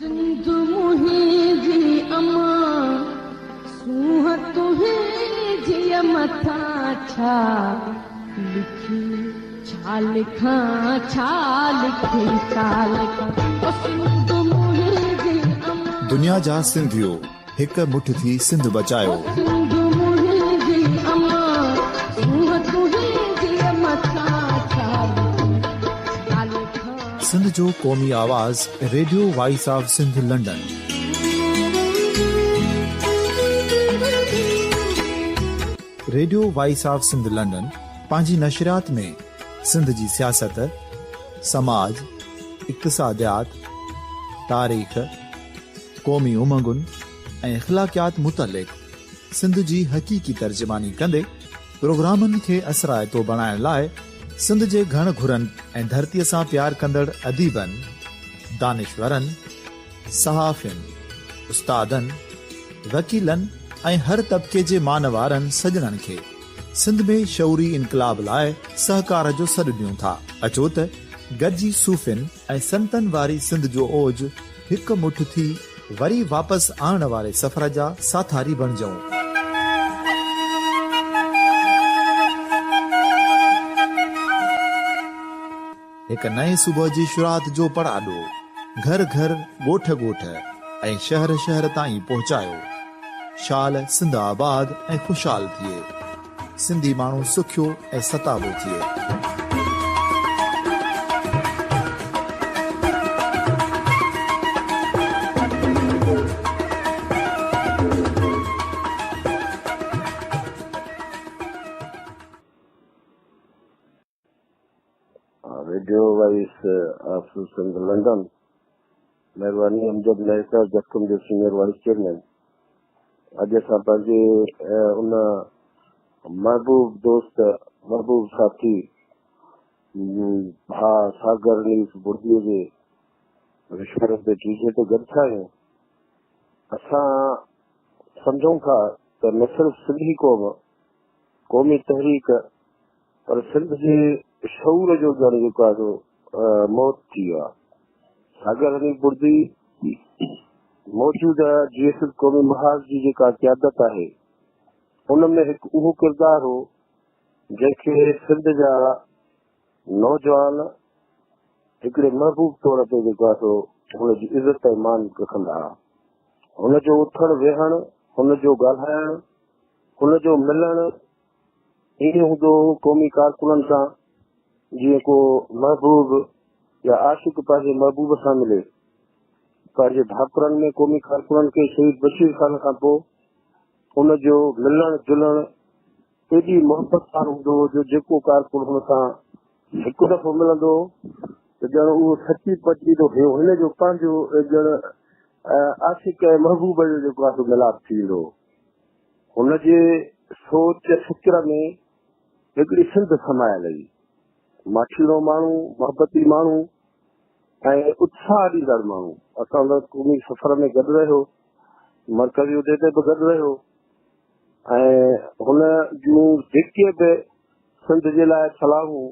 سنڌ منهنجي امان، سونهن تنهنجيء مٿان ڇا لکي ڇا لکان، ڇا لکي ڇا لکان، او سنڌ منهنجي امان. دنيا جا سنڌيو هڪ مٺ ٿي سنڌ بچايو. او سنڌ منهنجي امان، سونهن تنهنجيء مٿان ڇا لکي ڇا لکان. سنڌ جو قومي آواز radio voice of Sindh London. Radio voice of Sindh London پنهنجي نشريات ۾ سنڌ جي سياست، سماج، اقتصاديات، تاريخ، قومي امنگن ۽ اخلاقيات متعلق سنڌ جي حقيقي ترجماني ڪندي پروگرامن کي اثرائتو بڻائڻ لاء سنڌ جي گهڻ گهرن ۽ ڌرتيء سان پيار ڪندڙ اديبن، دانشورن، صحافين، استادن، وڪيلن ۽ هر طبقي جي مان وارن سڄڻن کي سنڌ ۾ شعوري انقلاب لاء سهڪار جو سڏ ڏيون ٿا. اچو ته گڏجي صوفين ۽ سنتن واري سنڌ جو اوج هڪ مٺ ٿي وري واپس آڻڻ واري سفر جا ساٿاري بڻجون. هڪ نئين صبح جي شروعات جو پڙاڏو گهر گهر، ڳوٺ ڳوٺ ۽ شهر شهر تائين پهچايو. شال سنڌ آباد ۽ خوشحال ٿئي. سنڌي ماڻهو سکيو ۽ ستابو ٿئي. Radio voice of Sindh London مهرباني امجد مهيسر جسقم جو سينيئر وائيس چيئرمين اڄ اسان پنهنجي ان محبوب دوست محبوب ساٿي ڀاء ساگر نيف بردي جي وشورت تي ٽيجهي تي گڏ ٿيا آهيون. اسان سمجهون ٿا ته نه صرف سنڌي قوم قومي تحريڪ پر سنڌ جي شعور جو ڄڻ جيڪو آهي سو موت ٿي ويو آهي. ساگر حنيف بردي موجوده جي ايس ايس قومي محاذ جي جيڪا قيادت آهي ان ۾ هڪ اهو ڪردار هو جنهن کي سنڌ جا نوجوان هڪڙي محبوب طور تي جيڪو آهي سو هن جي عزت ۽ مان رکندا هئا. هن جو اٿڻ ويهڻ، هن جو ڳالهائڻ، هن جو ملڻ ائين هوندو هو قومي ڪارڪنن سان جيئن ڪو محبوب يا عاشق پنهنجي محبوب سان ملي. پنهنجي ڀاڪرن ۾ قومي ڪارڪنن کي شهيد بشير خان کان پوء ان جو ملڻ جلڻ ايڏي محبت سان هوندو هو جو جيڪو ڪارڪن هن سان هڪ دفعو ملندو هو ته ڄڻ اهو سچي پچي ته هيو هن جو پنهنجو ڄڻ عاشق ۽ محبوب جو جيڪو آهي سو ملاپ ٿي ويندو هو. هن جي سوچ فڪر ۾ هڪڙي سنڌ سمايل هئي. ماٺيڻو ماڻهو، محبتي ماڻهو ۽ اتساهه ڏيندڙ ماڻهو. اسان سان قومي سفر ۾ گڏ رهيو، مرڪزي عهدي تي به گڏ رهيو ۽ هن جون جيڪي به سنڌ جي لاء صلاحون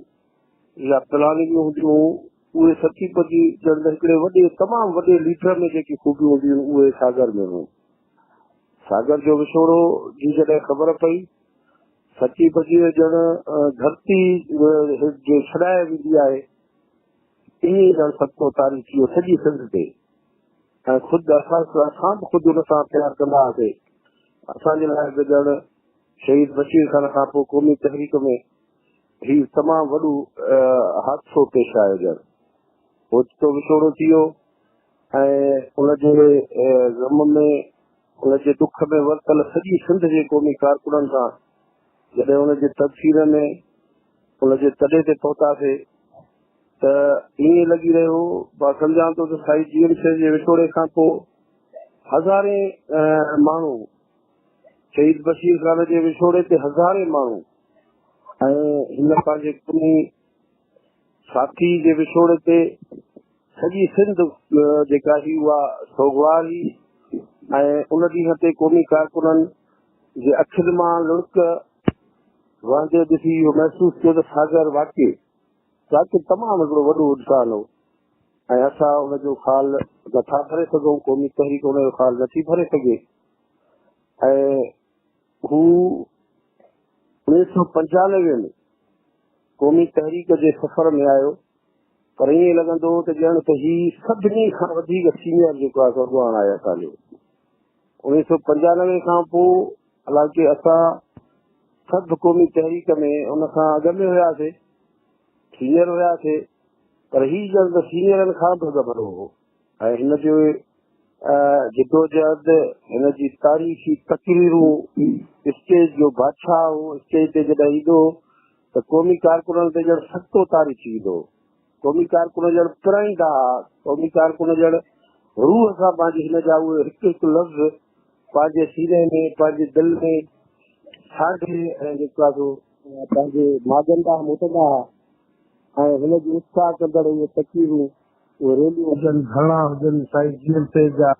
يا پلاننگون هونديون هيون، اهي سچي پچي ڄڻ ته هڪڙي وڏي تمام وڏي ليڊر ۾ جيڪي خوبيون هونديون هيون، اهي ساگر ۾ هيون. ساگر جو وڇوڙو جي جڏهن خبر پئي، سچي پچي ته ڄڻ ڌرتي جي ڇڏائي ويندي آهي، ائين ئي ڄڻ سڪتو طاري ٿي ويو سڄي سنڌ تي ۽ خود اسان اسان به خود ان سان پيار ڪندا هئاسي. اسان جي لاء به ڄڻ شهيد بشير خان کان پوء قومي تحريڪ ۾ هي تمام وڏو حادثو پيش آيو ڄڻ اوچتو وڇوڙو ٿي ويو. ۽ ان جي غم ۾ ان جي ڏک ۾ ورتل سڄي سنڌ جي قومي ڪارڪنن سان جڏهن ان جي تدفين ۾ ان جي تڏي تي پهتاسي ته ائين لڳي رهيو هو مان سمجهان ٿو ته سائين جي ايم سيد جي وڇوڙي کان پوء هزارين ماڻهو شهيد بشير خان جي وڇوڙي تي هزارين ماڻهو ۽ هن پنهنجي قومي ساٿي جي وڇوڙي تي سڄي سنڌ جيڪا هئي اها سوڳوار هئي ۽ ان ڏينهن تي قومي ڪارڪنن جي اکين مان لڙڪ وهندي ڏسي اهو محسوس ٿيو ته ساگر واقعي واقعي تمام هڪڙو وڏو انسان هو ۽ اسان ان جو خال نٿا ڀري سگهون، قومي تحريڪ ان جو خال نٿي ڀري سگهي ۽ هو 1995 ۾ قومي تحريڪ جي سفر ۾ آيو، پر ائين لڳندو هو ته ڄڻ ته هي سڀني کان وڌيڪ سينيئر جيڪو آهي سو اڳواڻ آهي اسان جو. 1995 کان پوء حالانڪه اسان سڀ قومي تحريڪ ۾ ان کان اڳ ۾ هياسي، سينيئر هياسي، پر هي ڄڻ ته سينيئرن کان به اڳڀرو هو ۽ هن جو جدوجهد، هن جي تاريخي تقريرون، اسٽيج جو بادشاهه هو، اسٽيج تي جڏهن ايندو هو ته قومي ڪارڪنن تي ڄڻ سڪتو طاري ٿي ويندو هو. قومي ڪارڪن ڄڻ پرائيندا ها، قومي ڪارڪن ڄڻ روح سان پنهنجي هن جا اهي هڪ هڪ لفظ پنهنجي سيني ۾ پنهنجي دل ۾ سانڍي ۽ جيڪو آهي سو پنهنجي ماڳن ڏانهن موٽندا ها ۽ هن جون اتساهه ڪندڙ اهي تقريرون، اهي ريليون هجن، ڌرڻا هجن، سائين جي ايم سيد جا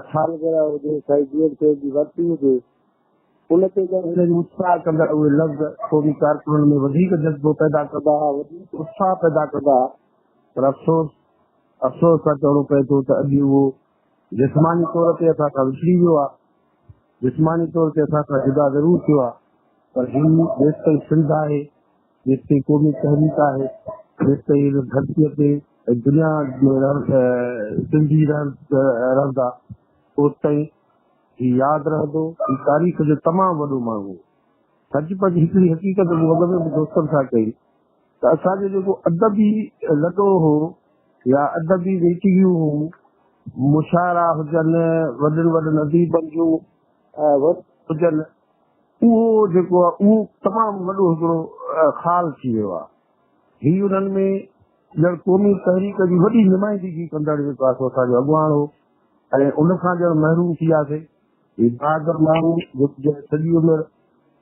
سالگرهه هجي، سائين جي ايم سيد جي ورسي هجي، ان تي ڄڻ هن جون اتساهه ڪندڙ اهي لفظ قومي ڪارڪنن ۾ وڌيڪ جذبو پيدا ڪندا ها، وڌيڪ اتساهه پيدا ڪندا ها، پر افسوس، افسوس سان چوڻو پئي ٿو ته اڄ اهو جسماني طور تي اسان کان وڇڙي ويو آهي، جسماني طور تي اسان کان جدا ضرور ٿيو آهي، پر هي جيستائين سنڌ آهي، جيستائين قومي تحريڪ آهي، جيستائين هن ڌرتيء تي ۽ دنيا ۾ سنڌي رهندا، اوستائين هي ياد رهندو. هي تاريخ جو تمام وڏو ماڻهو هو. سچ پچ هڪڙي حقيقت مون اڳ ۾ به دوستن سان ڪئي ته اسان جو جيڪو ادبي لڏو هو يا ادبي ويچگيون هيون، مشاعرا هجن، وڏن وڏن اديبن جون هجن، اهو جيڪو آهي اهو تمام وڏو هڪڙو خال ٿي ويو آهي. هي انهن ۾ ڄڻ قومي تحريڪ جي وڏي نمائندگي ڪندڙ جيڪو آهي سو اسان جو اڳواڻ هو ۽ ان کان ڄڻ محروم ٿي وياسي. هي بهادر ماڻهو جيڪو جنهن سڄي عمر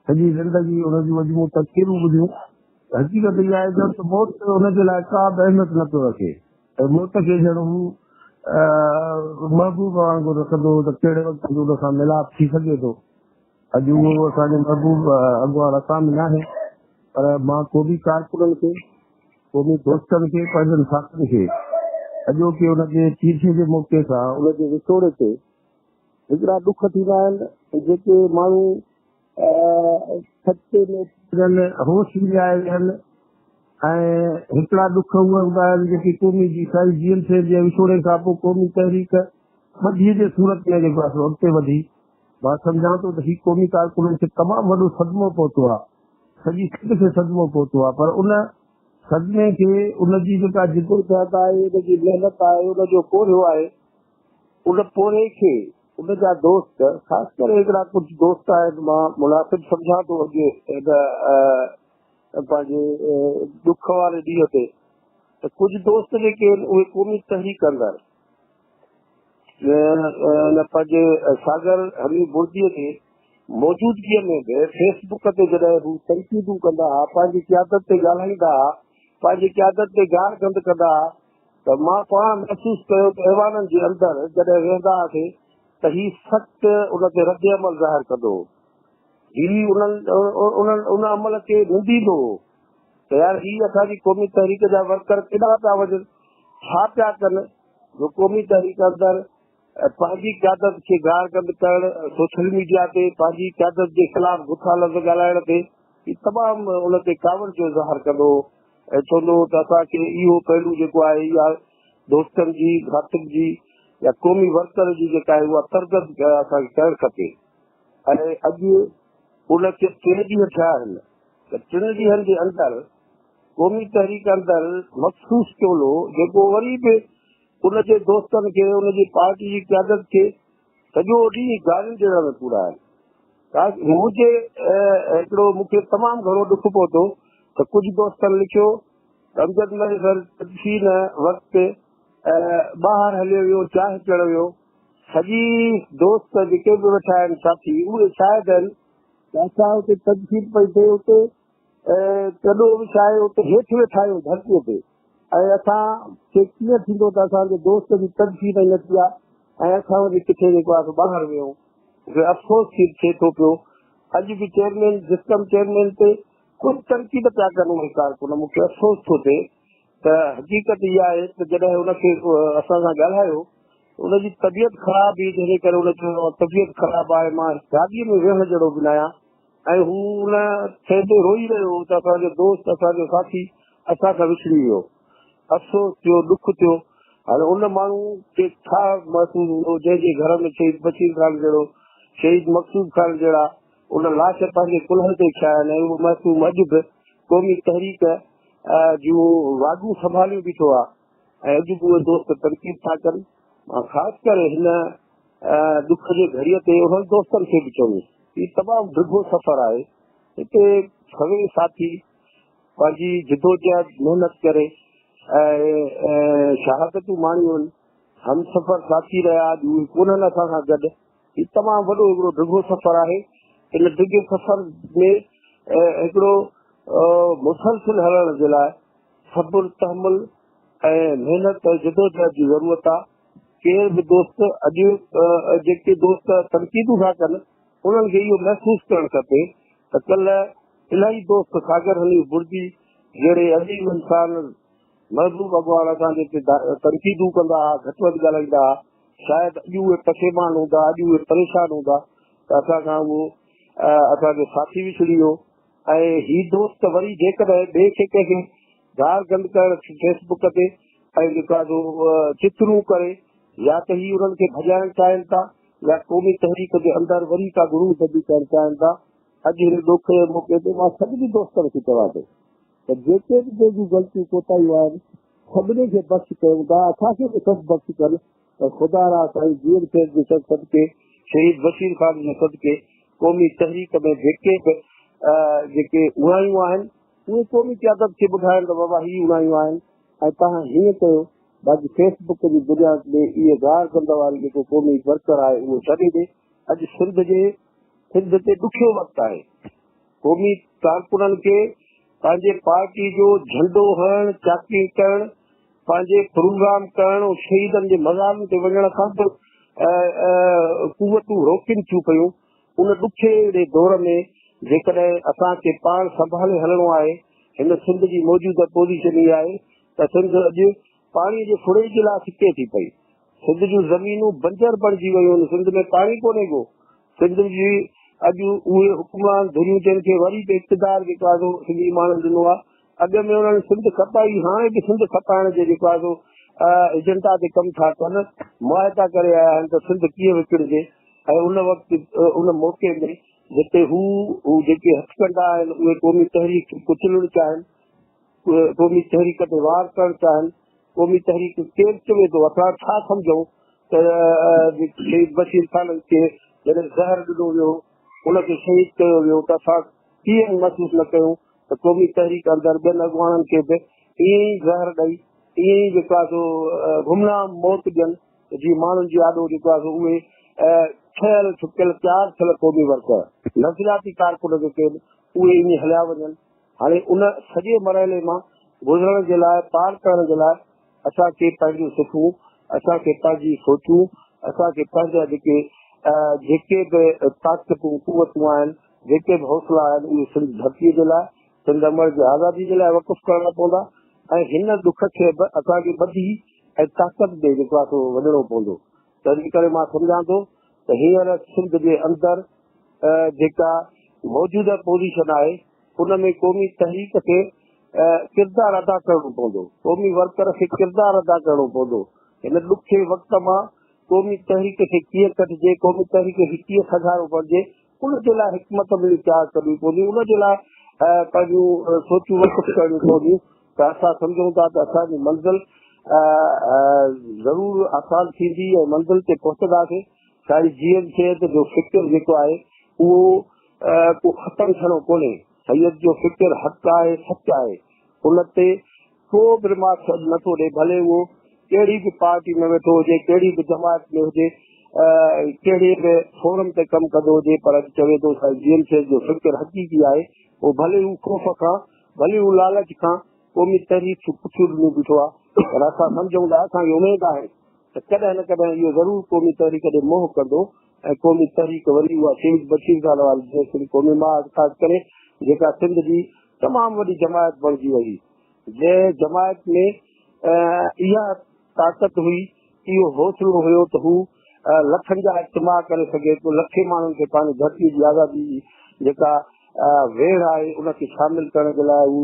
سڄي زندگي ان جون اڄ مون تقريرون ٻڌيون ته حقيقت اها آهي ڄڻ ته موت ان جي لاء ڪا به اهميت نه پيو رکي ۽ موت کي ڄڻ هو محبوب وانگر رکندو هو ته ڪهڙي وقت به ان سان ملاپ ٿي سگهي ٿو. اڄ اهو اسان جو محبوب اڳواڻ اسان ۾ ناهي پر مان قومي ڪارڪنن کي، قومي دوستن کي، پنهنجن ساٿين کي اڄوڪي ان جي چيٺي جي موقعي سان ان جي وڇوڙي تي هڪڙا ڏک ٿيندا آهن جيڪي ماڻهو ڇتي ۾ وڃن، هوش وڃائي ويهن ۽ هڪڙا ڏک اهي هوندا آهن جيڪي قومي جي سائين جي ايم سيد جي وڇوڙي کان پوء قومي تحريڪ ٻڌي جي صورت ۾ جيڪو آهي سو اڳتي وڌي. مان سمجهان ٿو ته هي قومي ڪارڪنن کي تمام وڏو صدمو پهتو آهي، سڄي سنڌ کي صدمو پهتو آهي، پر ان صدمي کي ان جي جيڪا جدوجهد آهي، ان جي محنت آهي، ان جو پورهيو آهي، ان پورهيي کي ان جا دوست خاص ڪري هڪڙا ڪجهه دوست آهن، مان مناسب سمجهان ٿو اڄ هن پنهنجي ڏک واري ڏينهن تي ته ڪجهه دوست جيڪي آهن اهي قومي تحريڪ اندر نه پنهنجي ساگر حميد برديء جي موجودگيء ۾ به فيس بڪ تي جڏهن هو تنقيدون ڪندا ها، پنهنجي قيادت تي ڳالهائيندا ها، پنهنجي قيادت تي گار گند ڪندا ها ته مان پاڻ محسوس ڪيو ته ايوانن جي اندر جڏهن ويهندا هئاسين ته هي سخت ان تي رد عمل ظاهر ڪندو هو. هي انهن ان عمل کي ننديندو هو ته يار هي اسان جي قومي تحريڪ جا ورڪر ڪيڏانهن پيا وڃن، ڇا پيا ڪن جو قومي تحريڪ اندر پنهنجي قيادت کي گارگند ڪرڻ، سوشل ميڊيا تي پنهنجي قيادت جي خلاف گٿا لفظ ڳالهائڻ تي هي تمام ان تي ڪاوڙ جو اظهار ڪندو هو ۽ چوندو هو ته اسان کي اهو پهلو جيڪو آهي اها دوستن جي، ساٿين جي يا قومي ورڪر جي جيڪا آهي اها تردد اسان کي ڪرڻ کپي ۽ اڄ ان کي ٽي ڏينهن ٿيا آهن ته ٽن ڏينهن جي اندر قومي تحريڪ اندر مخصوص ٽولو جيڪو وري به ان جي دوستن کي ان جي پارٽي جي قيادت کي سڄو ڏينهن گارين ڏيڻ ۾ پورا آهن. منهنجي هڪڙو مون کي تمام گهڻو ڏک پهتو ته ڪجهه دوستن لکيو ته امجد مهيسر تدفين وقت ٻاهر هليو ويو چانهه پيئڻ ويو. سڄي دوست جيڪي به ويٺا آهن ساٿي اهي شاهد آهن ته اسان اتي تدفين پئي ٿئي اتي تڏو وڇائي اتي هيٺ ويٺا آهيون ڌرتيء تي ۽ اسان کي ڪيئن ٿيندو ته اسان جي دوست جي تدفين ئي نه ٿي آهي ۽ اسان وري ڪٿي جيڪو آهي سو ٻاهر ويون. مون کي افسوس ٿي ٿئي ٿو پيو. اڄ به چيئرمين جسقم چيئرمين تي ڪجهه تنقيد پيا ڪن اهي ڪارڪن مون کي افسوس ٿو ٿئي ته حقيقت اها آهي ته جڏهن ان کي اسان سان ڳالهايو ان جي طبيعت خراب هئي جنهن جي ڪري ان چيو طبيعت خراب آهي مان گاڏيء ۾ ويهڻ جهڙو به ناهيان ۽ هو ان شيء تي روئي رهيو هو ته اسان جو دوست اسان جو ساٿي اسان کان وڇڙي ويو. افسوس ٿيو، ڏک ٿيو. هاڻي ان ماڻهو کي ڇا محسوس هوندو جنهن جي گهر ۾ شهيد بشير خان جهڙو، شهيد مقصود خان جهڙا ان لاش پنهنجي ڪلهن تي کنيا آهن ۽ اهو معصوم اڄ به قومي تحريڪ جون واڳون سنڀاليون بيٺو آهي. ۽ اڄ به اهي دوست تنقيد ٿا ڪن. مان خاص ڪري هن ڏک جي گهڙيء تي انهن دوستن کي به چوندس، هي تمام ڊگهو سفر آهي، هتي سوين ساٿي پنهنجي جدوجهد محنت ڪري ۽ شهادتون ماڻيون آهن، همسفر ساٿي رهيا، اڄ اهي ڪونهن اسان سان گڏ. هي تمام وڏو هڪڙو ڊگهو سفر آهي، ان ڊگهي سفر ۾ هڪڙو مسلسل هلڻ جي لاء صبر، تحمل ۽ محنت ۽ جدوجهد جي ضرورت آ. ڪير به دوست اڄ جيڪي دوست تنقيدون ٿا ڪن انهن کي اهو محسوس ڪرڻ کپي ته ڪلهه الاهي دوست ساگر حنيف بڙدي جهڙي عظيم انسان محبوب اڳواڻ اسان جي تي تنقيدون ڪندا ها، گهٽ وڌ ڳالهائيندا ها، شايد اڄ اهي پشيمان هوندا، اڄ اهي پريشان هوندا ته اسان کان اهو اسان جو ساٿي وڇڙي ويو. ۽ هي دوست وري جيڪڏهن ٻئي کي ڪنهن کي گار گند ڪرڻ فيس بڪ تي ۽ جيڪو آهي سو چٿرون ڪري يا ته هي انهن کي ڀڄائڻ چاهين ٿا يا قومي تحريڪ جي اندر وري ڪا گهڻو بدي ڪرڻ چاهين ٿا. اڄ هن ڏک جي موقعي تي مان سڀني دوستن کي چوان ٿو ته جيڪي به جنهن جون غلطيون ڪوتاهيون آهن سڀني کي بخش ڪيون ٿا، اسان کي به سڀ بخش ڪن پر خدا را سائين جي ايم سيد جي صدقي، شهيد بشير خان جي صدقي قومي تحريڪ ۾ جيڪي به جيڪي اوڻايون آهن اهي قومي قيادت کي ٻڌائن ته بابا هي اوڻايون آهن ۽ توهان هيئن ڪيو، باقي فيس بڪ جي دنيا ۾ اهي گار گند واري جيڪو قومي ورڪر آهي اهو ڇڏي ڏي. اڄ سنڌ جي سنڌ تي ڏکيو وقت آهي، قومي ڪارڪنن کي پنهنجي پارٽي جو جهنڊو هڻڻ، چاڪنگ ڪرڻ، پنهنجي پروگرام ڪرڻ ۽ شهيدن جي مزارن تي وڃڻ کان به قوتون روڪين ٿيون پيون. ان ڏکي اهڙي دور ۾ جيڪڏهن اسان کي پاڻ سنڀالي هلڻو آهي، هن سنڌ جي موجوده پوزيشن اها آهي ته سنڌ اڄ پاڻي جي ڦڙي جي لاء سڪي ٿي پئي. سنڌ جون زمينون بنجر بڻجي ويون آهن، سنڌ ۾ پاڻي ڪونهي ڪو. سنڌ جي اڄ اهي حڪمران ڌريون جن کي وري به اقتدار جيڪو آهي سو سنڌي ماڻهن ڏنو آهي، اڳ ۾ انهن سنڌ کپائي، هاڻي به سنڌ کپائڻ جي جيڪو آهي سو ايجنڊا تي ڪم ٿا ڪن، معاهدا ڪري آيا آهن ته سنڌ ڪيئن وڪڻجي ۽ ان وقت ان موقعي ۾ جتي هو جيڪي هٿڪنڊا آهن اهي قومي تحريڪ کي ڪچلڻ چاهين، قومي تحريڪ تي وار ڪرڻ چاهين، قومي تحريڪ ڪير چوي ٿو اسان ڇا سمجهون ته شهيد بشير خان کي جڏهن زهر ڏنو ويو ان کي شهيد ڪيو ويو ته اسان ڪيئن محسوس نه ڪيون ته قومي تحريڪ اندر ٻين اڳواڻن کي به ائين ئي زهر ڏئي ائين ئي جيڪو آهي سو گمنام موت ڏين ته جيئن ماڻهن جي آڏو جيڪو آهي سو اهي ٺهيل ٺڪيل تيار ٿيل قومي ورڪر نظرياتي ڪارڪن جيڪي آهن اهي ائين هليا وڃن. هاڻي ان سڄي مرحلي مان گذرڻ جي لاء، پار ڪرڻ جي لاء اسان کي پنهنجون صفون، اسان کي پنهنجي سوچون، اسان کي پنهنجا جيڪي جيڪي به طاقتون، قوتون آهن، جيڪي به حوصلا آهن، اهي سنڌ ڌرتيء جي لاء، سنڌ امڙ جي آزادي جي لاء وقف ڪرڻا پوندا ۽ هن ڏک کي به اسان کي ٻڌي ۽ طاقت ڏئي جيڪو آهي سو وڃڻو پوندو. تنهن ڪري مان سمجهان ٿو ته هينئر سنڌ جي اندر جيڪا موجوده پوزيشن آهي ان ۾ قومي تحريڪ کي ڪردار ادا ڪرڻو پوندو، قومي ورڪر کي ڪردار ادا ڪرڻو پوندو. هن ڏکي وقت مان قومي تحريڪ کي ڪيئن ڪڍجي، قومي تحريڪ کي ڪيئن سگهارو بڻجي، ان جي لاء حڪمت عملي تيار ڪرڻي پوندي، ان جي لاء پنهنجون سوچون وقف ڪرڻيون پونديون ته اسان سمجهون ٿا ته اسان جي منزل ضرور آسان ٿيندي ۽ منزل تي پهچنداسين. سائين جي ايم سيد جو فڪر جيڪو آهي اهو ڪو ختم ٿيڻو ڪونهي. سيد جو فڪر حق آهي، سچ آهي. ان تي ڪو به رمارڪس اڄ نٿو ڏئي، ڀلي اهو ڪهڙي به پارٽي ۾ ويٺو هجي، ڪهڙي به جماعت ۾ هجي، ڪهڙي به فورم تي ڪم ڪندو هجي، پر اڄ چوي ٿو سائين جي ايم سيد جو فڪر حقيقي آهي. پوء ڀلي هو خوف کان، ڀلي هو لالچ کان قومي تحريڪ کي پٺيون ڏنو بيٺو آهي، پر اسان سمجهون ٿا، اسان کي اميد آهي ته ڪڏهن نه ڪڏهن اهو ضرور قومي تحريڪ ڏي منهن ڪندو ۽ قومي تحريڪ وري اها شهيد بشير خان واري جنهن سنڌ قومي محاذ خاص ڪري جيڪا سنڌ جي تمام وڏي جماعت بڻجي وئي جنهن جماعت ۾ اها طاقت هئي اهو حوصلو هيو ته هو لکن جا اجتماع ڪري سگهي ٿو، لکين ماڻهن کي پنهنجي ڌرتي جي آزادي جي جيڪا ويڙهه آهي ان کي شامل ڪرڻ جي لاء هو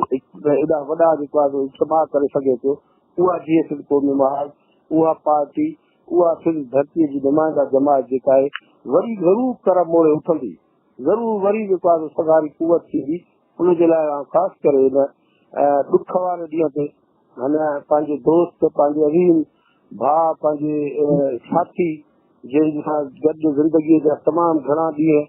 ايڏا وڏا جيڪو آهي اجتماع ڪري سگهي ٿو. اها جيئي سنڌ قومي محاذ، اها پارٽي، اها سنڌ ڌرتي جي نمائنده جماعت جيڪا آهي وري ضرور ڪر موڙي اٿندي، ضرور وري جيڪو آهي سگهاري قوت ٿيندي. ان جي لاء آئون خاص ڪري هن ڏک واري ڏينهن تي هن پنهنجي دوست، پنهنجي عظيم ڀاء، پنهنجي ساٿي جنهن سان گڏ زندگيء جا تمام گهڻا ڏينهن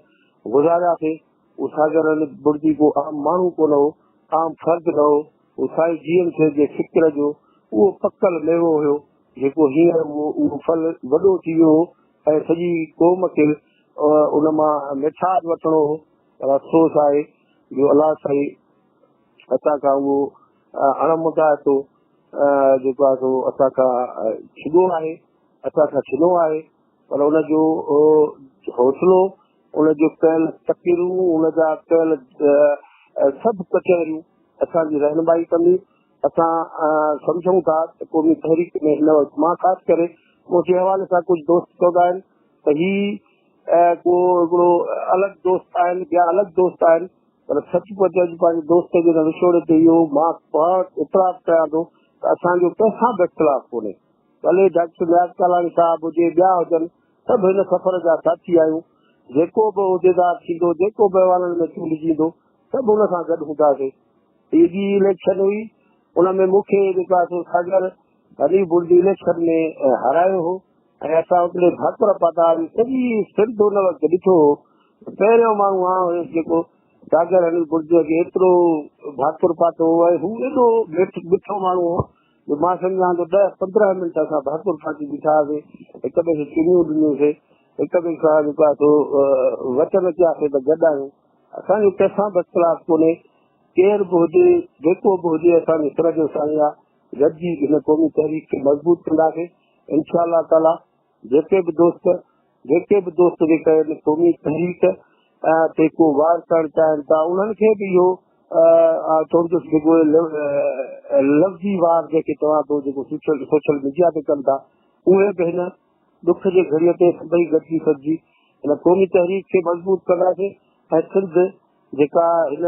گذارياسين، هو ساگر علي بڙدي ڪو عام ماڻهو ڪونه هو، عام فرد نه هو، هو سائين جي ايم سيد جي فڪر جو اهو پڪل ميوو هيو، جيڪو هينئر اهو ڦل وڏو ٿي ويو هو ۽ سڄي قوم کي ان مان ميٺاج وٺڻو هو، پر افسوس آهي جو الله سائين اسان کان اهو اڻ مدائتو جيڪو آهي سو اسان کان ڇڳو آهي، اسان کان ڇنو آهي، پر ان جو حوصلو، ان جو ڪيل تقريرون، ان جا ڪيل سڀ ڪچهريون اسان جي رهنمائي ڪنديون. اسان سمجهون ٿا ته قومي تحريڪ ۾ هن وقت مان خاص ڪري منهنجي حوالي سان ڪجهه دوست چوندا آهن ته هي ڪو هڪڙو الڳ دوست آهن، ٻيا الڳ دوست آهن، پر سچ پچ اڄ پنهنجي دوست جي ان وڇوڙي تي اهو مان پاڻ اعتراف ڪيان ٿو ته اسان جو ڪنهن سان به اختلاف ڪونهي. ڀلي ڊاڪٽر نياز ڪالاڻي صاحب هجي ٻيا هجن سڀ هن سفر جا ساٿي آهيون. جيڪو به عهديدار ٿيندو، جيڪو به ايوانن ۾ چونڊجي ايندو سڀ ان سان گڏ هونداسين. هي جي اليڪشن هئي ان ۾ مون کي جيڪو آهي سو ساگر حنيف بلدي اليڪشن ۾ هارايو هو. ۽ اسان اتڙي ڀاڪر پاتا ۽ سڄي سنڌ ان وقت ڏٺو هو ته پهريون ماڻهو آئون هيس جيڪو ساگر حنيف بڙديء کي ايترو ڀاڪر پاتو هو ۽ هو ايڏو مٺو ماڻهو هو جو مان سمجهان ٿو ڏهه پندرهن منٽ اسان ڀاڪر پاتي بيٺا هئاسين، هڪ ٻئي کي چميون ڏنيونسين، هڪ ٻئي سان جيڪو آهي سو وچن ڪياسين ته گڏ آهيون. اسان جو ڪنهن سان به اختلاف ڪونهي، ڪير به هجي، جيڪو به هجي اسان جي سر جو سائين آهي، گڏجي هن قومي تحريڪ کي مضبوط ڪنداسين. انشاء الله تعالي جيڪي به دوست جيڪي به دوست جيڪي هن قومي تحريڪ تي ڪو وار ڪرڻ چاهين ٿا انهن کي به اهو چوندس جيڪو لفظي وار جيڪي چوان ٿو جيڪو سوشل سوشل ميڊيا تي ڪن ٿا اهي به هن ڏک جي گهڙيء تي سڀئي گڏجي سڏجي هن قومي تحريڪ کي مضبوط ڪنداسين ۽ سنڌ جيڪا هن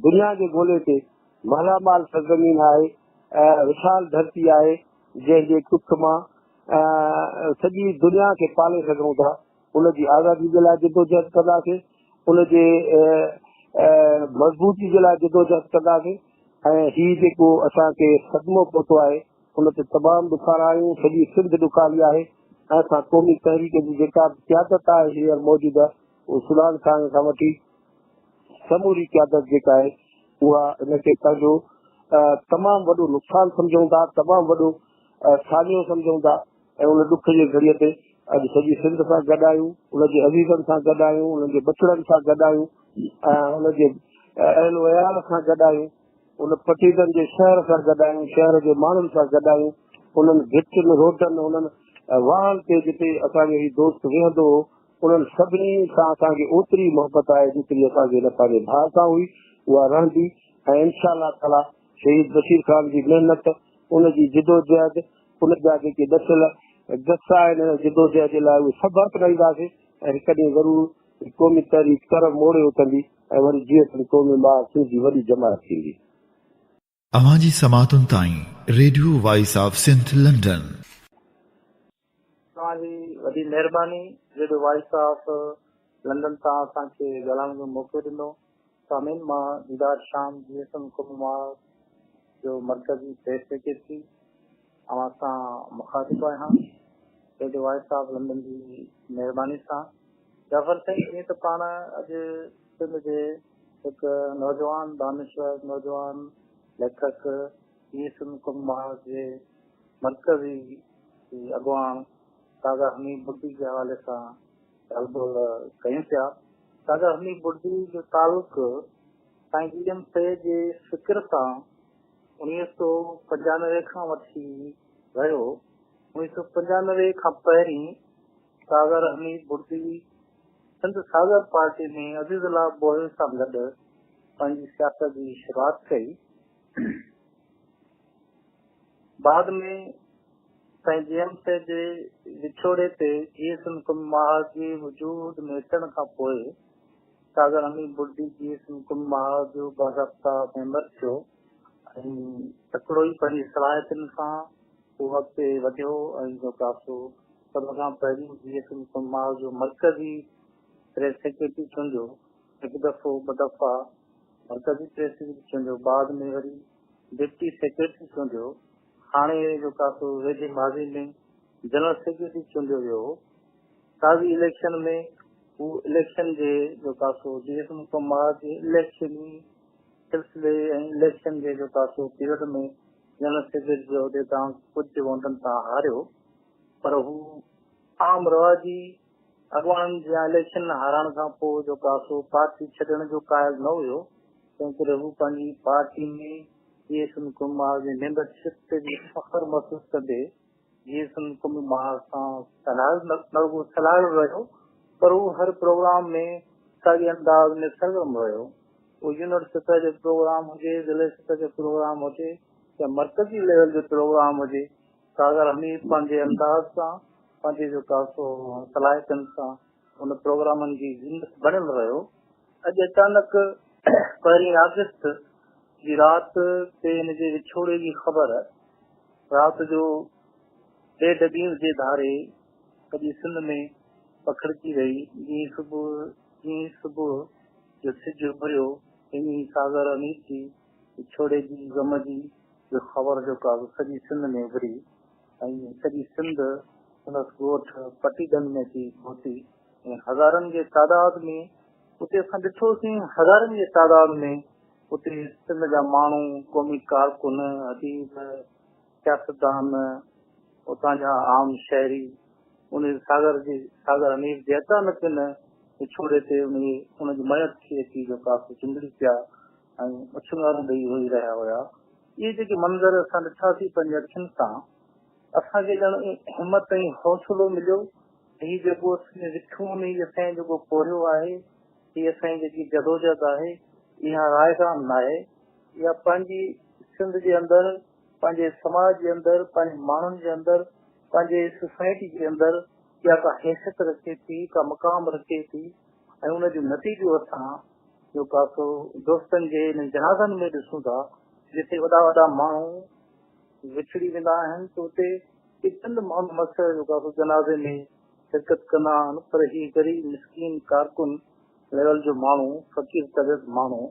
دنيا جي گولي تي مالا مال سرزمين آهي وشال ڌرتي آهي جنهن جي ڪک مان سڄي دنيا کي پالي سگهون ٿا، ان جي آزادي جي لاء جدوجهد ڪنداسين، ان جي مضبوطي جي لاء جدوجهد ڪنداسين ۽ هي جيڪو اسان کي صدمو پهتو آهي ان تي تمام ڏکارا آهيون، سڄي سنڌ ڏکاري آهي ۽ اسان قومي تحريڪ جي جيڪا به قيادت آهي هينئر موجوده اهو سلطان خان کان وٺي سموري قيادت جيڪا آهي اها ان کي پنهنجو تمام وڏو نقصان سمجهون ٿا، تمام وڏو سانحو سمجهون ٿا ۽ ان ڏک جي گهڙيء تي اڄ سڄي سنڌ سان گڏ آهيون، ان جي عزيزن سان گڏ آهيون، انهن جي ٻچڙن سان گڏ آهيون ۽ ان جي اهل و عيال سان گڏ آهيون، ان پٽيدن جي شهر سان گڏ آهيون، شهر جي ماڻهن سان گڏ آهيون، انهن گهٽين، روڊن، انهن واهن تي جتي اسان جو هي دوست ويهندو هو، انهن سڀني سان اسان کي اوتري ئي محبت آهي جيتري اسان کي هن پنهنجي ڀاء سان هئي، اها رهندي ۽ انشاء الله تعاليٰ شهيد بشير خان جي محنت، ان جي جدوجهد، ان جا جيڪي ڏسيل گس آهن ان جدوجهد جي لاء اهي سڀ اپنائينداسين ۽ هڪ ڏينهن ضرور هي قومي تحريڪ ڪر موڙي اٿندي ۽ وري جيئي سنڌ قومي ماء سنڌ جي وڏي جماعت ٿيندي. اوهان جي سماعتن تائين radio voice of Sindh London. توهان جي وڏي مهرباني ريڊيو وائس آف لنڊن تان اسان کي ڳالهائڻ جو موقعو ڏنو. سامعين مان ديدار شام جي ايس ايم ڪمار جو مرڪزي پريس سيڪريٽري اوهان سان مخاطب آهيان ريڊيو وائس آف لنڊن جي مهرباني سان. جعفر سائين جيئن ته پاڻ اڄ سنڌ جي هڪ نوجوان دانشور، نوجوان ليکڪ، جيئي سنڌ قومي محاذ جي مرڪزي اڳواڻ ساگر حميد بڙدي جي حوالي سان ڳالهه ٻولهه ڪيون پيا. ساگر حميد بڙدي جو تعلق سائين جي ايم سيد جي فڪر سان 1995 کان وٺي رهيو. 1995 کان پهرين ساگر حميد بڙدي سنڌ ساگر پارٽي ۾ عزيز الله ٻوهيو سان گڏ پنهنجي سياست جي شروعات ڪئي. بعد ۾ سائين جي ايم سيد جي وڇوڙي تي جيئي سنڌ قومي محاذ جي وجود ۾ اچڻ کان پوء ساگر حميد بڙدي جيئي سنڌ قومي محاذ جو باضابطا ميمبر ٿيو ۽ تڪڙو ئي پنهنجي صلاحيتن سان هو اڳتي وڌيو ۽ جيڪو سڀ کان پهرين جيئي سنڌ قومي محاذ جو مرڪزي پريس سيڪريٽري چونڊيو. هڪ دفعو ٻه دفعا مرڪزي پريس سيڪريٽري چونڊيو، بعد ۾ وري ڊپٽي سيڪريٽري چونڊيو. هاڻي جيڪو آهي سو ويجهي ماضي ۾ جنرل سيڪريٽري چونڊيو ويو هو. تازي اليڪشن ۾ هو اليڪشن جي جيڪو آهي سو جي ايس مڪمال جي اليڪشني سلسلي ۽ اليڪشن جي جيڪو آهي سو پيريڊ ۾ جنرل سيڪريٽري جي عهدي تان ڪجهه ووٽن تان هاريو پر هو عام رواجي اڳواڻن جيان اليڪشن هارائڻ کان پوء جيڪو آهي سو پارٽي ڇڏڻ جو قائل نه هيو، تنهن ڪري هو پنهنجي پارٽي ۾ جي ايس ايم قومي جي ميمبرشپ تي به فخر محسوس ڪندي جي ايس ايم قومي محاذ سان سلهاڙيل نه رڳو سلهاڙيل رهيو پر هو هر پروگرام ۾ ساڳئي انداز ۾ سرگرم رهيو. اهو يونٽ سطح جو پروگرام هجي، ضلعي سطح جو پروگرام هجي يا مرڪزي ليول جو پروگرام هجي، ساگر حميد پنهنجي انداز سان، پنهنجي جيڪا سو صلاحيتن سان ان پروگرامن جي زينت بڻيل رهيو. اڄ اچانڪ پهرين آگسٽ جي رات تي هن جي وڇوڙي جي خبر رات جو ڏيڍ ٻين بجي ڌاري سڄي سنڌ ۾ پکڙجي وئي. جيئن ئي صبح جو سج اڀريو تيئن ئي ساگر حميد جي وڇوڙي جي غم جي جو خبر جو ڪاغذ سڄي سنڌ ۾ اڀري ۽ سڄي سنڌ سندس ڳوٺ پٽيدن ۾ اچي پهتي ۽ هزارن جي تعداد ۾ اتي اسان ڏٺوسين هزارن جي تعداد ۾ اتي سنڌ جا ماڻهو، قومي ڪارڪن، اديب، سياستدان، اتان جا عام شهري ان ساگر جي ساگر حنيف جي اچانڪ ان وڇوڙي تي ان جي ميت کي اچي جو ڪافي چنبڙي پيا ۽ اڇنگارون ڏئي روئي رهيا هيا. اهي جيڪي منظر اسان ڏٺاسين پنهنجي اکين سان، اسان کي ڄڻ همت ۽ حوصلو مليو ته هي جيڪو اسان جي وڇون ۾ هي اسان جو جيڪو پورهيو آهي، هي اسان جي جيڪي جدوجهد آهي، اها رائگان ناهي. اها پنهنجي سنڌ جي اندر، پنهنجي سماج جي اندر، پنهنجي ماڻهن جي اندر، پنهنجي سوسائٽي جي اندر اها ڪا حيثيت رکي ٿي، ڪا مقام رکي ٿي ۽ ان جو نتيجو اسان جو ڪاسو دوستن جي انهن جنازن ۾ ڏسون ٿا، جتي وڏا وڏا ماڻهو وڇڙي ويندا آهن ته اتي ڪي چند ماڻهو مس جو ڪاسو جنازي ۾ شرڪت ڪندا آهن، پر هي غريب مسڪين ڪارڪن ليول جو ماڻهو، فقير طبيعت ماڻهو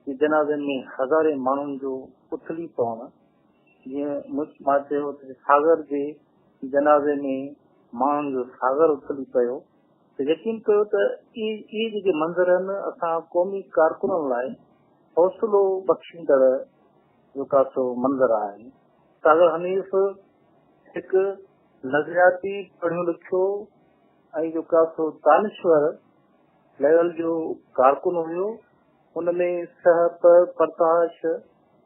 جي جنازي ۾ هزارين ماڻهن جو اٿلي پوڻ، جيئن مان چيو ته ساگر جي جنازي ۾ ماڻهن جو ساگر اٿلي پيو. ته يقين ڪيو ته اهي جيڪي منظر آهن اسان قومي ڪارڪنن لاء حوصلو بخشيندڙ جيڪا سو منظر آهن. ساگر حنيف هڪ نظرياتي پڙهيو لکيو ۽ جيڪا سو دانشور ليول جو ڪارڪن هيو. ان ۾ سهپ، برداشت،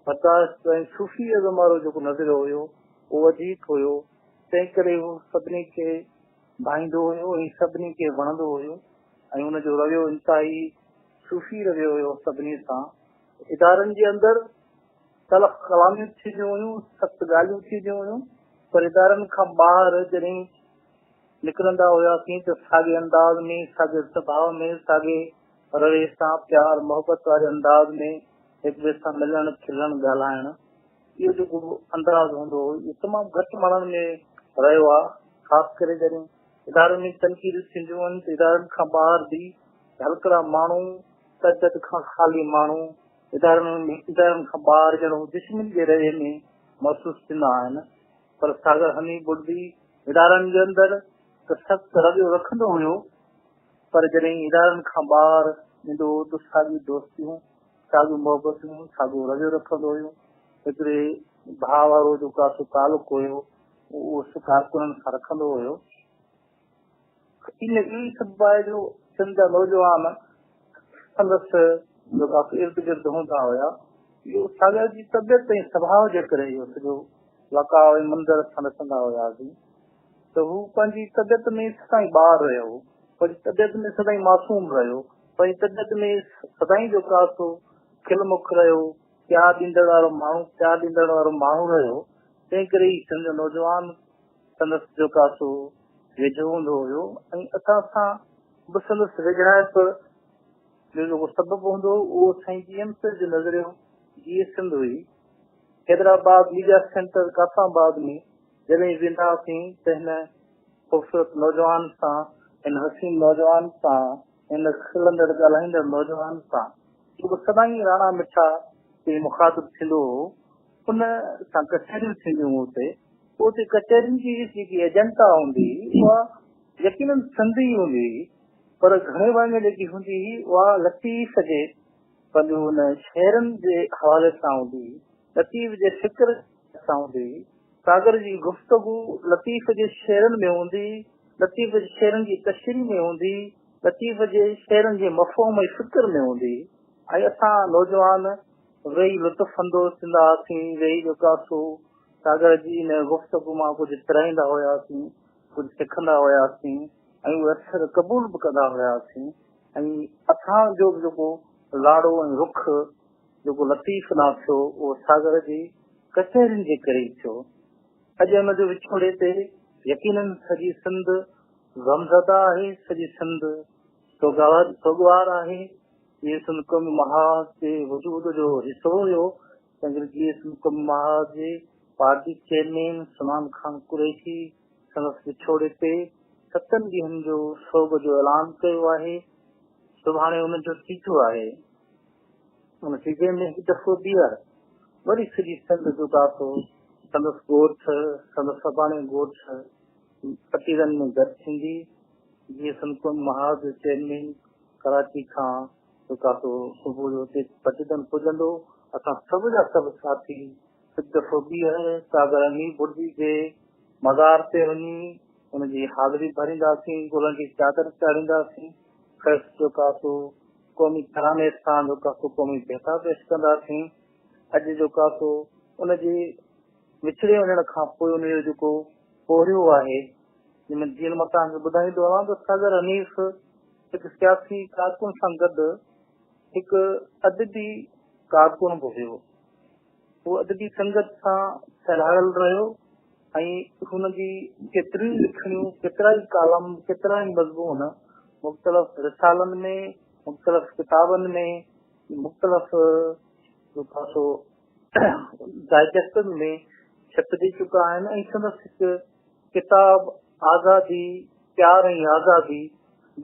برداشت ۽ صوفي ازم وارو جيڪو نظريو هيو اهو وڌيڪ هيو، تنهن ڪري هو سڀني کي ڀائيندو هيو ۽ سڀني کي وڻندو هيو ۽ ان جو رويو انتهائي صوفي رويو هيو سڀني سان. ادارن جي اندر تلخ ڪلاميون ٿينديون هيون، سخت ڳالهيون ٿينديون هيون پر ادارن کان ٻاهر جڏهن نڪرندا هياسين ته ساڳئي انداز ۾ ساڳئي سڀاء ۾ ساڳئي رويي سان پيار محبت واري انداز ۾ هڪ ٻئي سان ملڻ کلڻ ڳالهائڻ اهو جيڪو انداز هوندو هو اهو تمام گهٽ ماڻهن ۾ رهيو آهي، خاص ڪري جڏهن ادارن ۾ تنقيدون ٿينديون آهن ته ادارن کان ٻاهر به هلڪڙا ماڻهو، طبيعت کان خالي ماڻهو ادارن ۾ ادارن کان ٻاهر ڄڻ هو دشمن جي رويي ۾ محسوس ٿيندا آهن پر ساگر حميد بڙدي ادارن جي اندر ته سخت رويو رکندو هيو پر جڏهن ادارن کان ٻاهر ايندو هو ته ساڳيون دوستيون ساڳيون محبتون، ساڳيو رويو رکندو هيو. هڪڙي ڀاء وارو جيڪو آ سو تعلق هيو، اهو سو ڪارڪنن سان رکندو هيو. ان اهو ئي سبب آهي جو سنڌ جا نوجوان سندس جيڪو آ سو ارد گرد هوندا هيا. اهو ساڳيا جي طبيعت ۽ سڀاء جي ڪري اهو سڄو واقعو ۽ منظر اسان ڏسندا هياسين ته هو پنهنجي طبيعت ۾ سدائين ٻار رهيو، پنهنجي طبيعت ۾ سدائين معصوم رهيو. پنهنجي طبيعت ۾ سدائين جو ڪاسو، کل مک رهيو، پيار ڏيندڙ وارو ماڻهو، پيار ڏيندڙ وارو ماڻهو رهيو، تنهن ڪري ئي سنڌ جو نوجوان سندس جيڪو آ سو ويجهو هوندو هيو ۽ اسان سان به سندس ويجهڙائپ جو جيڪو سبب هوندو هو اهو سائين جي ايم سيد جو نظريو جيئي سنڌ هئي. حيدرآباد ميڊيا سينٽر قاسم آباد ۾ جڏهن ويندا هئاسين ته هن خوبصورت نوجوان سان، هن حسين نوجوان سان، هن کلندڙ ڳالهائيندڙ نوجوان سان جيڪو سدائين راڻا مٺا چئي مخاطب ٿيندو هو، ان سان ڪچهريون ٿينديون هيون اتي. پوء اتي ڪچهرين جي جيڪي ايجنٽا هوندي هئي اها يقينن سنڌي ئي هوندي هئي پر گهڻي ڀاڱي جيڪي هوندي هئي اها لطيف جي پنهنجو ان شعرن جي حوالي سان هوندي هئي، لطيف جي فڪر سان هوندي هئي. ساگر جي گفتگو لطيف جي شعرن ۾ هوندي هئي، لطيف جي شعرن جي تشريح ۾ هوندي هئي، لطيف جي شعرن جي مفهوم ۽ فڪر ۾ هوندي هئي ۽ اسان نوجوان ويهي لطف اندوز ٿيندا هئاسين، ويهي جيڪو آ سو ساگر جي ان گفتگو مان ڪجهه پرائيندا هياسين، ڪجهه سکندا هياسين ۽ اهي اثر قبول به ڪندا هياسين ۽ اسان جو به جيڪو لاڙو ۽ رخ جيڪو لطيف ڏانهن ٿيو اهو ساگر جي ڪچهرين جي ڪري ئي ٿيو. اڄ ان جو وڇوڙي تي يقينن سڄي سنڌ غمزده آهي، سڄي سنڌ سوڳوار آهي. جيئي سنڌ قومي محاذ جي وجود جو حصو هيو، تنهنڪري جيئي سنڌ قومي محاذ جي پارٽي چيئرمين سلمان خان قريشي سندس وڇوڙي تي ستن ڏينهن جو سوڳ جو اعلان ڪيو آهي. سڀاڻي ان جو ٽيجهو آهي. ان ٽيجهي ۾ هڪ دفعو ٻيهر وري سڄي سنڌ جو ڪافو سندس ڳوٺ، سندس اباڻي ڳوٺ پٽيرن ۾ گڏ ٿيندي. جيئي سنڌ قومي محاذ جو چيئرمين ڪراچي کان جيڪو صبح جو اتي پٽيدن پڄندو. اسان سڀ جا سڀ ساٿي هڪ دفعو ٻيهر ساگر امير بڙدي جي مزار تي وڃي ان جي حاضري ڀرينداسين، گلن جي چادر چاڙهينداسين، کيس جيڪو سو قومي تراني سان جيڪو سو قومي ڀيٽا پيش ڪنداسين. اڄ جيڪو سو ان جي وڇڙي وڃڻ کان پوء ان جو جيڪو پورهيو آهي، جنهن ۾ جيئن مان توهان کي ٻڌائيندو هلان ته ساگر حنيف هڪ سياسي ڪارڪن سان گڏ هڪ ادبي ڪارڪن به هيو. هو ادبي سنگت سان سلهاڙيل رهيو ۽ هن جي ڪيتريون ئي لکڻيون، ڪيترا ئي ڪالم، ڪيترا ئي مضمون مختلف رسالن ۾، مختلف ڪتابن ۾، مختلف جيڪو آهي سو ڊائجسٽن ۾ ڇپجي چڪا آهن ۽ سندس هڪ ڪتاب آزادي، پيار ۽ آزادي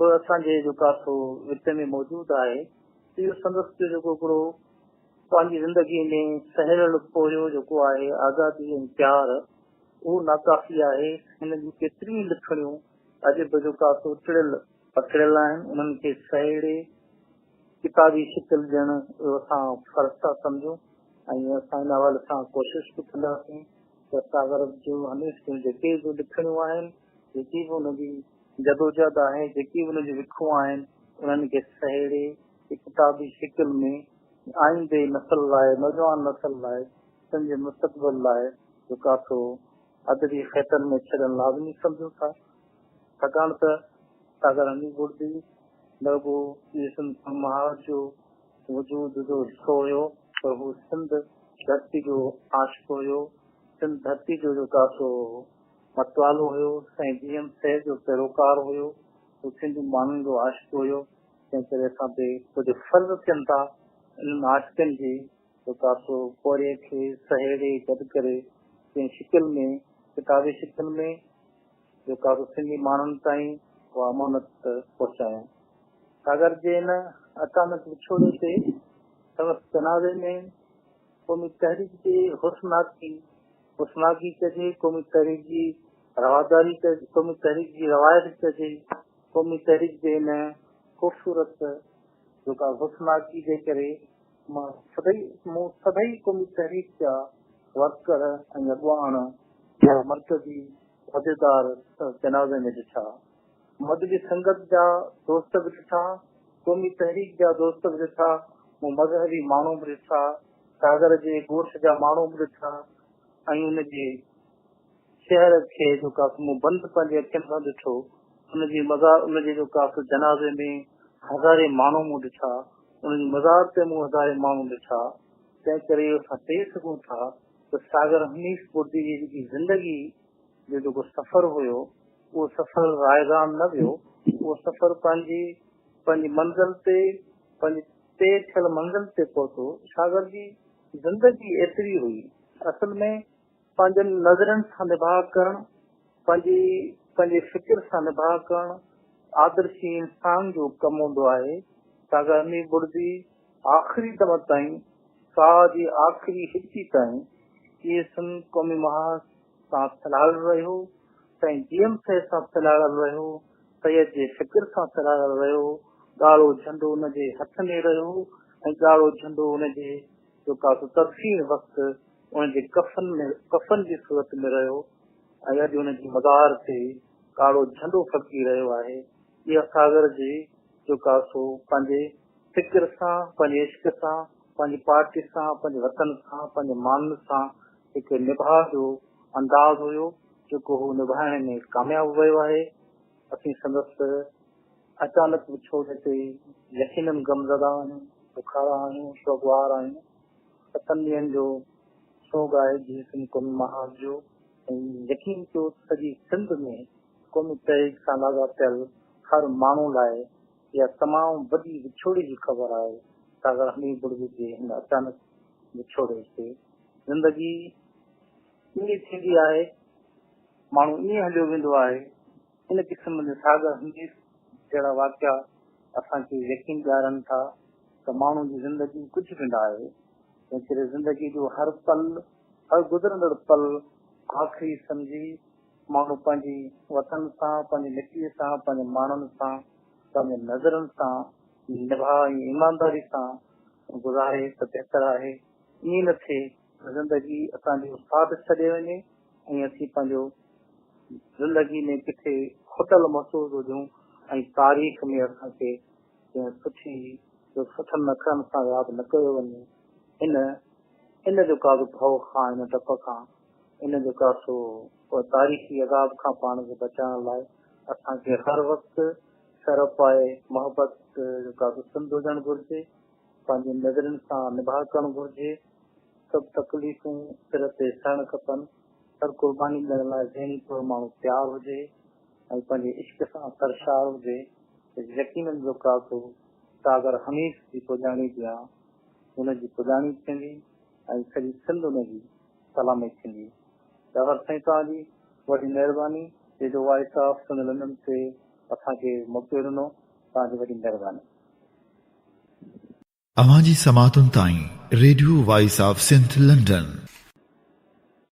به اسان جي جيڪو آهي سو وچ ۾ موجود آهي. اهو سندس جو جيڪو هڪڙو پنهنجي زندگيء ۾ سهيڙيل پورهيو جيڪو آهي آزادي ۽ پيار اهو ناڪافي آهي. هن جون ڪيتريون ئي لکڻيون اڄ به جيڪو آهي سو ٽڙيل پکڙيل آهن. انهن کي سهيڙي ڪتابي شڪل ڏيڻ اهو اسان فرض ٿا سمجهون ۽ اسان ان حوالي سان ڪوشش به ڪنداسين. ته ساگر جون حنيف جون جيڪي به لکڻيون آهن، جيڪي به ان جي جدوجهد آهي، جيڪي به ان جون وکون آهن، انهن کي سهيڙي هڪ ڪتابي شڪل ۾ آئيندي نسل لاء، نوجوان نسل لاء، سنڌ جي مستقبل لاء جيڪو سو ادبي خيطن ۾ ڇڏڻ لازمي سمجهون ٿا. ڇاڪاڻ ته ساگر حنيف بڙدي نه رڳو سنڌ مهاڄ جو وجود جو حصو هيو پر هو سنڌ ڌرتي جو عاشق هيو، سنڌ ڌرتي جو جيڪو آهي سو متوالو هيو، سائين جي ايم سيد جو پيروڪار هيو، هو سنڌي ماڻهن جو عاشق هيو، تنهن ڪري اسان تي ڪجهه فرض ٿين ٿا انهن عاشقن جي جيڪو آهي سو پورهيي کي سهيڙي گڏ ڪري ڪنهن شڪل ۾ ڪتابي شڪل ۾ جيڪو آهي سو سنڌي ماڻهن تائين اها امانت پهچايون. ساگر جي ان اچانڪ وڇوڙي تي سندس جنازي ۾ قومي تحريڪ جي حسناڪي، حسناڪي چئجي، قومي تحريڪ جي رواداري چئجي، قومي تحريڪ جي روايت چئجي، قومي تحريڪ جي ان خوبصورت جيڪا حسناڪي جي ڪري مان سڀئي مون سڀئي قومي تحريڪ جا ورڪر ۽ اڳواڻ يا مرڪزي عهديدار جنازي ۾ ڏٺا. مذهبي سنگت جا دوست به ڏٺا، قومي تحريڪ جا دوست به ڏٺا، مون مذهبي ماڻهو به ڏٺا، ساگر جي ڳوٺ جا ماڻهو به ڏٺا ۽ ان جي شهر کي جيڪو آهي مون بند پنهنجي اکين سان ڏٺو، ان جي مزار ان جي جيڪو آهي جنازي ۾ هزارين ماڻهو مون ڏٺا، ان جي مزار تي مون هزارين ماڻهو ڏٺا، تنهن ڪري اسان چئي سگهون ٿا ته ساگر حنيف بڙدي جي جيڪي زندگي جو جيڪو سفر هيو اهو سفر رائگان نه ويو، اهو سفر پنهنجي پنهنجي منزل تي پنهنجي طئي ٿيل منزل تي پهتو. ساگر جي زندگي ايتري هئي. اصل ۾ پنهنجن نظرين سان نڀاء ڪرڻ، پنهنجي پنهنجي فڪر سان نڀاء ڪرڻ آدرشي انسان جو ڪم هوندو آهي. ساگر حميد بڙدي آخري دم تائين، ساهه جي آخري هڏڪي تائين جيئي سنڌ قومي محاذ سان سلهاڙيل رهيو، سائين جي ايم سيد سان سلهاڙيل رهيو، سيد جي فڪر سان سلهاڙيل رهيو، ڳاڙهو جهنڊو ان جي هٿ ۾ رهيو ۽ ڳاڙهو جهنڊو ان جي جو ڪا سو تدفين وقت ان جي ڪفن ۾ ڪفن جي صورت ۾ رهيو ۽ اڄ ان جي مزار تي ڳاڙهو جهنڊو ڦڙڪي رهيو آهي. اها ساگر جي جو ڪا سو پنهنجي فڪر سان، پنهنجي عشق سان، پنهنجي پارٽي سان، پنهنجي وطن سان، پنهنجي ماڻهن سان هڪ نڀاء جو انداز هيو، جيڪو هو نڀائڻ ۾ ڪامياب ويو آهي. اسين سندس اچانڪ وڇوڙي تي يقينن غمزده آهيون، ڏکارا آهيون، سوڳوار آهيون. ستن ڏينهن جو سوڳ آهي جيئي سنڌ قومي محاذ جو ۽ يقين ڪيو ته سڄي سنڌ ۾ قومي تحريڪ سان لاڳاپيل هر ماڻهو لاء اها تمام وڏي وڇوڙي جي خبر آهي. ساگر حميد بڙدي جي هن اچانڪ وڇوڙي تي زندگي ائين ٿيندي آهي، ماڻهو ائين هليو ويندو آهي. ان قسم جي ساگر حميد جهڙا واقعا اسان کي يقين ڏيارن ٿا ته ماڻهو جي زندگي ڪجهه به نه آهي. تنهن ڪري زندگي جو هر پل، هر گذرندڙ پل آخري سمجهي ماڻهو پنهنجي وطن سان، پنهنجي مٽيء سان، پنهنجي ماڻهن سان، پنهنجي نظرن سان نڀاء ۽ ايمانداري سان گذاري ته بهتر آهي. ائين نه ٿئي ته زندگي اسان جو ساٿ ڇڏي وڃي ۽ اسين پنهنجو زندگي ۾ ڪٿي کٽل محسوس هجون ۽ تاريخ ۾ اسان کي ڪنهن سٺي سٺن اکرن سان ياد نه ڪيو وڃي. ان ان جو ڪا به ڀؤ کان، ان ڊپ کان ان جو ڪا سو تاريخي عذاب کان پاڻ کي بچائڻ لاء اسان کي هر وقت سر پائي محبت جو ڪا سو سنڌ هجڻ گهرجي، پنهنجي نظرين سان نڀاء ڪرڻ گهرجي، سڀ تڪليفون سر تي سهڻ کپن، هر قرباني ڏيڻ لاء ذهني طور ماڻهو تيار هجي ۽ پنهنجي عشق سان سرشار هجي ته يقينن جو ڪا سو ساگر حميد جي پڄاڻي جيان ان جي پڄاڻي ٿيندي ۽ سڄي سنڌ ان جي سلامت ٿيندي. جعفر سائين توهان جي وڏي مهرباني جيڪو وائس آف سنڌ لنڊن تي اسان کي موقعو ڏنو توهان جي وڏي مهرباني. اوهان جي سماعتن تائين radio voice of Sindh London.